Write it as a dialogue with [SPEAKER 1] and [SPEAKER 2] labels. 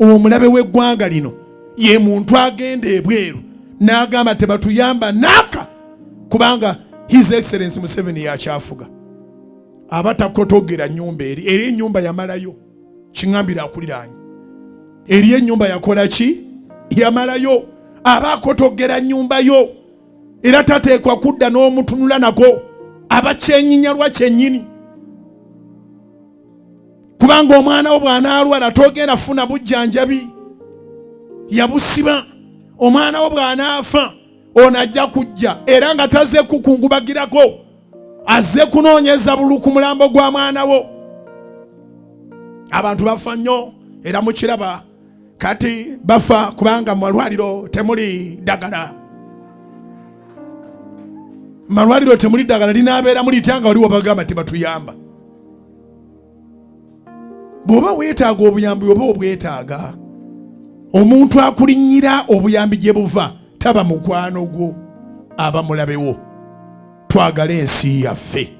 [SPEAKER 1] Omulabe w'eggwanga lino ye muntu agenda ebweru n'agamba tebatuyamba naaka kubanga His Excellency Museveni yakyafuga. Aba takotogera nyumba eri eri ennyumba yamalayo kiŋambira akuliraanye eri ennyumba yakola ki yamalayo aba akotogera nnyumba yo era tateekwa kudda n'omutunula nako aba kyenyinyalwa kyennyini kubanga omwana wo bw'anaalwala togenda funa bujjanjabi yabusiba omwana wo bw'anaafa ono ajja kujja era nga taze kukungubagirako azze kunoonyeza bulu ku mulambo gwa mwana wo. Abantu bafa nnyo era mukiraba kati bafa kubanga mu malwaliro temuli ddagala. Malwaliro temuli ddagala linaabeera mulitya nga waliwo bagamba tebatuyamba. Bw'oba weetaaga obuyambi oba obwetaaga omuntu akulinnyira obuyambi gye buva taba mukwano gwo aba mulabewo. Twagale ensi yaffe.